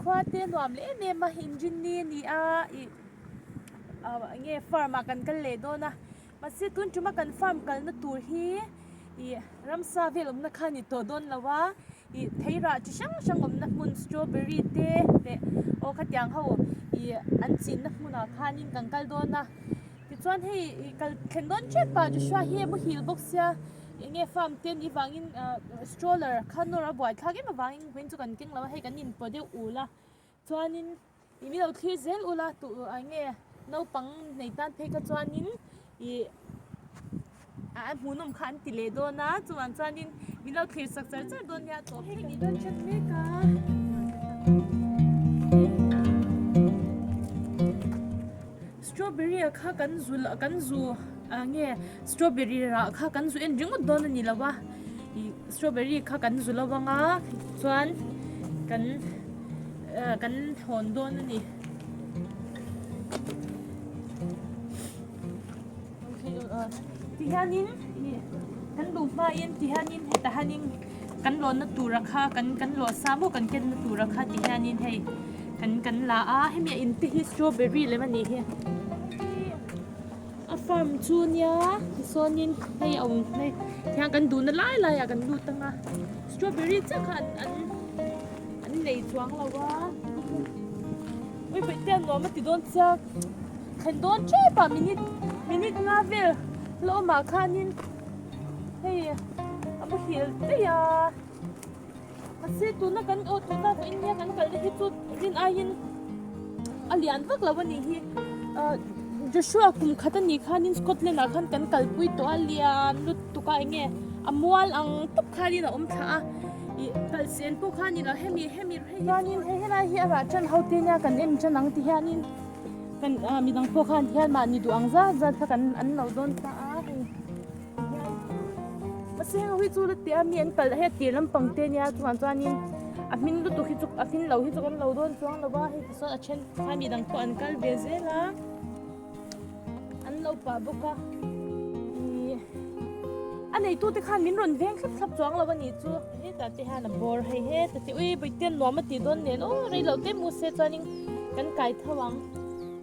Khua te nuam leh em em a, inrinni a ni a, ih eng nge farm ah kan kal leh dawn a, mahse tun tuma kan farm kalna tur hi ih ramsa vel awmna kha a ni tawh dawn lo a, ih thei rah chi hrang hrang awmna hmun strawberry te leh aw khatiang ho ih an chinna hmunah khanin kan kal dawn a, tichuan hei ih kal thlen dawn tep a Joshua hi a muhil bawk sia eng nge farm te anih vangin ah stroller kha nawr a buaithlak em avangin vawiin chu kan keng lo a hei kan inpawh deuh ul a chuanin ih min lo thlir zel ula tuh eng nge naupang nei tan phei kha chuanin ih a hmuhnawm kha an ti leh dawn a chuvang chuanin min lo thlir sak char char dawn nia tawp thleng in dawn that mek a. Strawberry ah kha kan zu kan zu ah nge strawberry rah kha kan zu en ringawt dawn a ni lo a ih strawberry kha kan zu lo ang a chuan kan ah kan hawn dawn a ni. Tihianin ih kan duh hmain tihianin hetah hianin kan lawnna tura kha kan kan lawh sa maw kan kenna tura kha tihianin hei kan kan la a hemi a in te hi strawberry lem a nih hi a farm chu nia tichuanin hei a awm hei tihian kan duhna lai lai ah kan lut ang a strawberry chiah kha an an an nei chuang lo a ui bawihte a nuam a ti dawn chiang. Thlen dawn tep a minute minute nga vel la awmah khanin hei a muhil daih a mahse tuna kan aw tuna vawiin nia kan kalna hi chu rin aiin a lian vak lo a nih hi ah Joshua kum khat a nih khanin Scotland ah khan kan kalpui tawh a lian lutuk a eng nge a mual ang tawp khanin a awm thla a ih kal sen pawh kha a ni lo hemi hemi chuanin hei helai hi a rah tan ho te nia kan en tan ang ti hianin. Kan ah midang pawh khan hian mahni duh ang zat zat kha kan an lo dawn ta a hei hian mahse heng ho hi chu la tia mi an kalh hei a tir lampang te nia chuvang chuanin a hmin lutuk hi chu a hmin lo hi chu kan lo dawn chuang lo va hei tichuan a then kha midang pawh an kal ve zel a an lo pah bawk a ih a neitute khan min rawn veng thlap thlap chuang lo a nih chu hetah te hian a bawr hei heta te ui bawihte nuam a tih dawn nen aw rei loh te mu se chuanin. Kan kai tho ang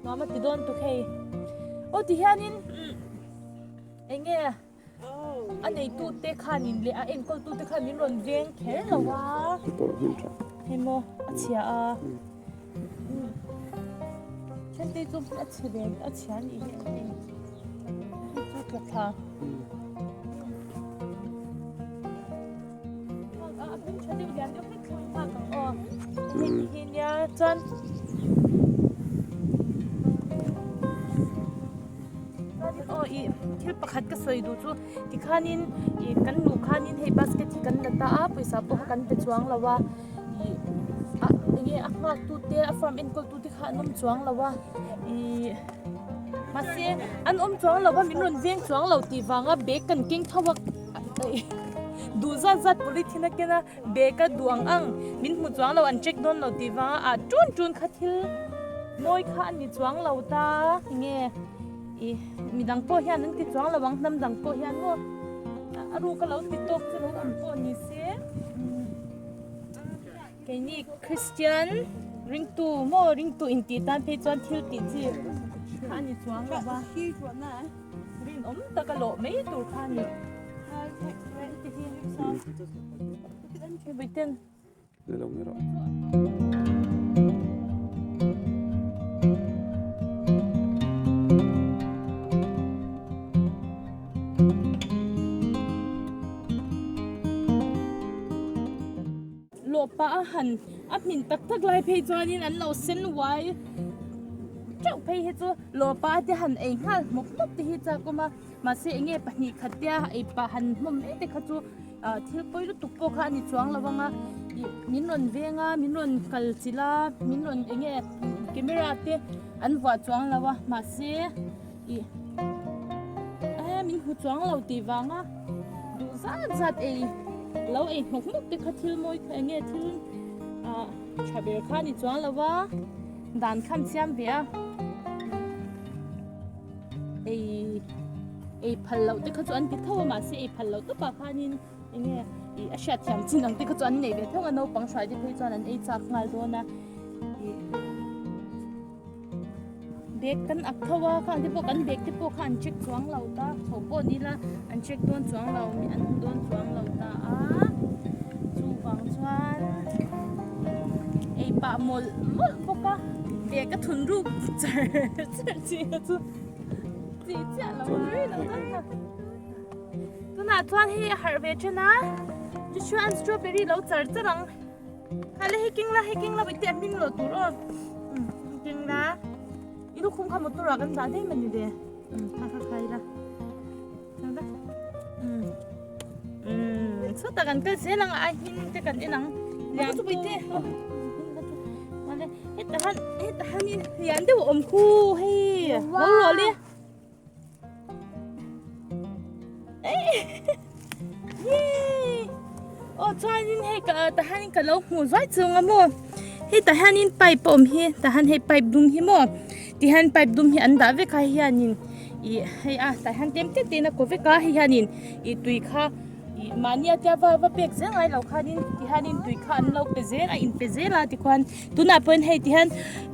nuam a ti dawn tuk hei aw ti hianin eng nge a neitu te khanin leh a enkawl tu te khan min rawn veng kher lo a hei maw a chhia a then te chu a chhe ve a chhia a nih hi hei chu tla thla. A hming tha deuh lian deuh hlek thlang nghak ang aw. Hei ti hi nia chuan chuanin aw ih thil pakhat ka sawi duh chu tikhanin ih kan luh khanin hei basket hi kan la ta a pawisa pawh kha kan pe chuang lo a ih ah eng nge a nghak tu te a farm enkawl tu te kha an awm chuang lo a ih mahse an awm chuang lo a min rawn veng chuang lo tih vanga bag kan keng tho a. Duh zat zat polythene a ken a, bag a duh ang ang, min hmu chuang lo an check dawn lo tih vanga ah tun tun kha thil mawi kha a ni chuang lo ta nge ih midang pawh hian an ti chuang lo ang hnam dang pawh hian maw a ruk a lo ti tawk chu lo awm pawh ni se keini Christian ringtu maw ringtu intih tan phei chuan thil tih chi kha a ni chuang lo va. Rinawm taka lawh mai tur kha a ni. Lawh pah a han a hmin tak tak lai phei chuanin an lo sen uai teuh phei hi chu lawh pah te han ei nghal hmawk hmawk te hi chak awm a mahse eng nge pahnih khat te a ei pah han hmawm mai te kha chu ah thil pawi lutuk pawh kha a ni chuang lo ang a ih min rawn veng a min rawn kal chilh a min rawn eng nge camera te an vuah chuang lo a mahse ih eh min hmu chuang lo tih vanga duh zat zat ei lo ei hnawk hnawk te kha thil mawi kha eng nge thil ah tha ber kha a ni chuang lo va dan khan siam ve a ei ei phal loh te kha chu an ti tho a mahse ei phal loh tawpah khanin eng nge ih a hriat thiam chin ang te kha chu an nei ve tho a naupang hruai te phei chuan an ei chak nghal dawn a. Ih bag kan ak tho a khang te pawh kan bag te pawh kha an check chuang lo ta chho pawh ni ila an check dawn chuang lo an hmu dawn chuang lo ta a chuvang chuan ei pah mawlh mawlh bawk a bag a thun ruk char char chi kha chu chi chiah lo mai lo ta kha tunah chuan hei a harh ve then a tichuan strawberry lo char char ang. Kha le hei keng la hei keng la bawihte a hming loh tur aw umm keng la i lukhum kha motor ah kan dah daih mawni le umm kha kha khai la kha la umm umm sawtah kan kal zel ang a hming te kan en ang lian chu bawihte mawle hetah han hetah hanin lian deuh a awm khu hei lo rawh le. Aw chuanin hei ka tahanin ka lo hmuh zuai chung a maw hei tahanin pipe a awm hi tahan hei pipe dum hi maw tihian pipe dum hi an dah vek a hei hianin ih hei a tahan tlem te te in a kaw vek a hei hianin ih tui kha ih mahni a tia va va pek zel ngai lo khanin tihianin tui kha an lo pe zel a in pe zel a tikhuan tunah pawhin hei tihian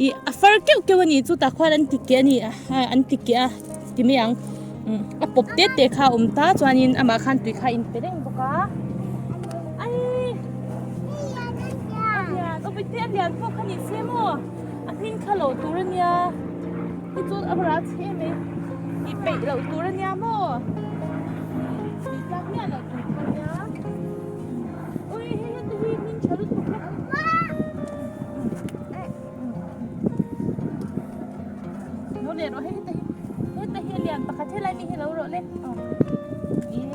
ih a far keuh keuh a ni chutah khuan an ti keh a ni an ti keh a ti mai ang a pawp te te kha a awm ta chuanin amah khan tui kha a in pe reng bawk a ai a lian aw te a lian pawh kha ni se maw a hming kha lo tur a nia hi chu a ral chhe em mai tih peih loh tur a nia maw tih tlak miah loh tur kha a nia ui hei heti hi hming tha lutuk a. Lo leh rawh hei heta hi heta hi a lian pakhat helai mi hi lo rawh le aw ye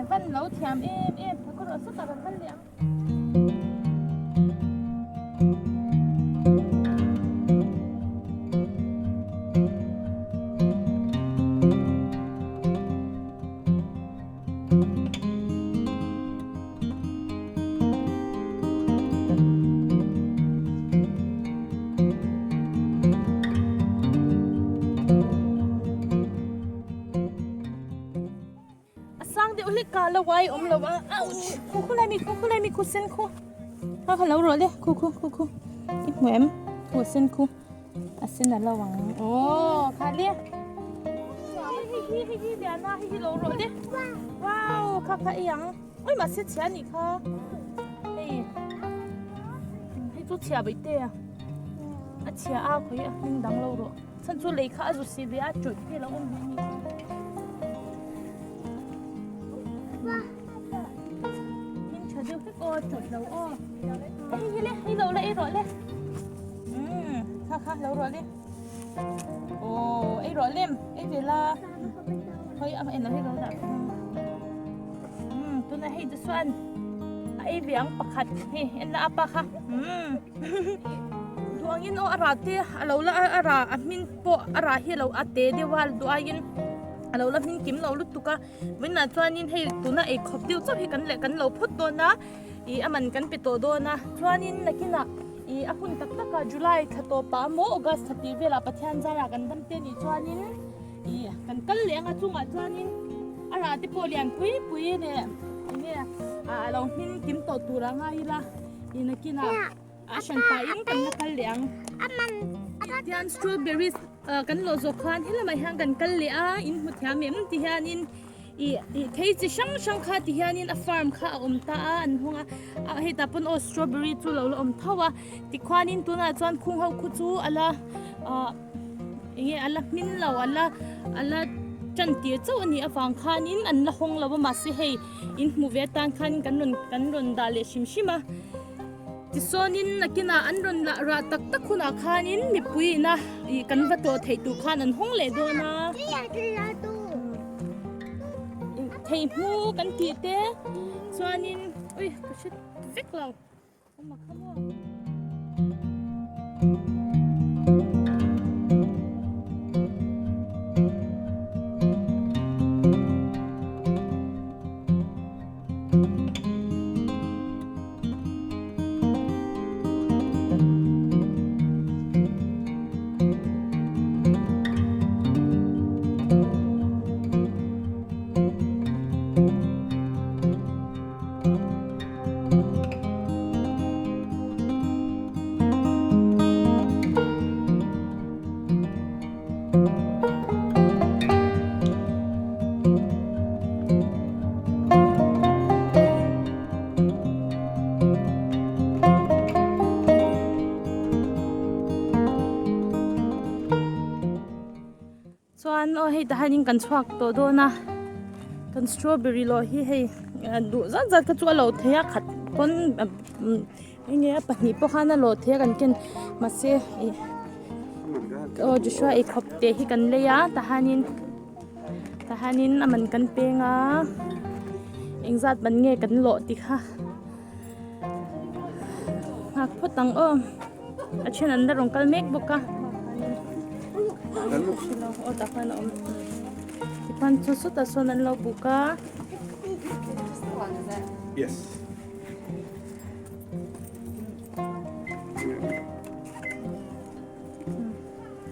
van lo thiam em em ka rawh sawtah kan kal leh ang. A sang deuh hlek ka la uai awm lo a ouch khu khu lai mi khu khu lai mi khu sen khu kha kha lo rawh le khu khu khu khu i hmu em khu sen khu a sen a lo ang aw kha le hei hi hei hi lian a hei hi lo rawh le wow kha kha ei ang oi mahse chhia a nih kha hei hei chu chhia bai te a a chhia a khawi a hming dang lo rawh chhan chu lei kha a zu si ve a tawih te lo awm ve a ni. Hming tha deuh hlek aw tawih lo aw hei hi le hei lo la ei rawh le umm kha kha lo rawh le aw ei rawh lem ei ve la hawi a en lo hei lo dah umm tunah hei te chuan a ei ve ang pakhat hei en la apa kha umm duangin aw a rah te a lo la a rah a hmin pawh a rah hi a lo a te deuh a duh aiin a lo la hmin kim lo lutuk a. Vawiinah chuanin hei tuna ei khawp deuh chauh hi kan leh kan lo phawt dawn a ih a man kan pe tawh dawn a chuanin nakinah ih a hun tak tak a July thla tawpah emaw August thla tih velah Pathian zarah kan dam te anih chuanin ih kan kal leh anga chungah chuanin a rah te pawh lian pui pui leh enge ah a lo hmin kim tawh tur a ngai ila ih nakinah a hran pahin kan la kal leh ang tian strawberries kan lawh zawh khan helamah hian kan kal leh a in hmu thiam em ti hianin ih ih thei chi hrang hrang kha ti hianin a farm kha a awm ta a an hawng a ah hetah pawn aw strawberry chu lo la awm tho a tikhuanin tunah chuan khung ho khu chu a la ah eng nge a la hmin lo a la a la tan tir chauh a nih avang khanin an la hawng lo a mahse hei in hmuh ve atan khanin kan rawn kan rawn dah leh hrim hrim a. Tichuanin nakinah an rawn lah rah tak tak hunah khanin mipui ina ih kan va tlawh theih tur khan an hawng leh dawn a. Thei hmu kan tih te chuanin ui ka hre vek lo. Aw hei tah hianin kan chhuak tawh dawn a kan strawberry lawh hi hei duh zat zat kha chu a lo thei a khat pawn enge a pahnih pawh khan a lawh thei a kan ken mahse ih aw Joshua ei khawp teh hi kan lei a tah hianin tah hianin a man kan peng a engzat man nge kan lawh tih kha nghak phawt ang aw. A then an la rawn kal mek bawk a aw tah khan a awm tikhuan chu sawtah sawn an lo buk a. Yes.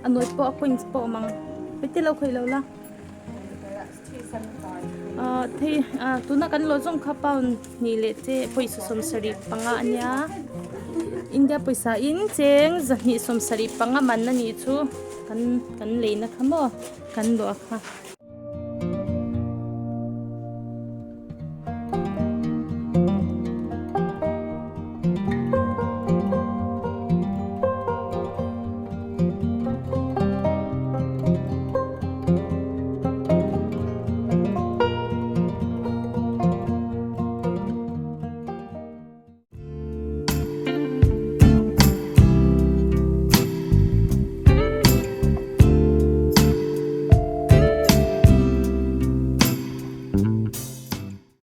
A nawi pawh a coins pawh a awm ang heti lo khawih lo la. Ahh thei ah tuna kan lawh zawng kha pound hnih leh che pawisa 75 a nia India pawisa in cheng 275 man a nih chu kan kan leina kha maw kan luah kha.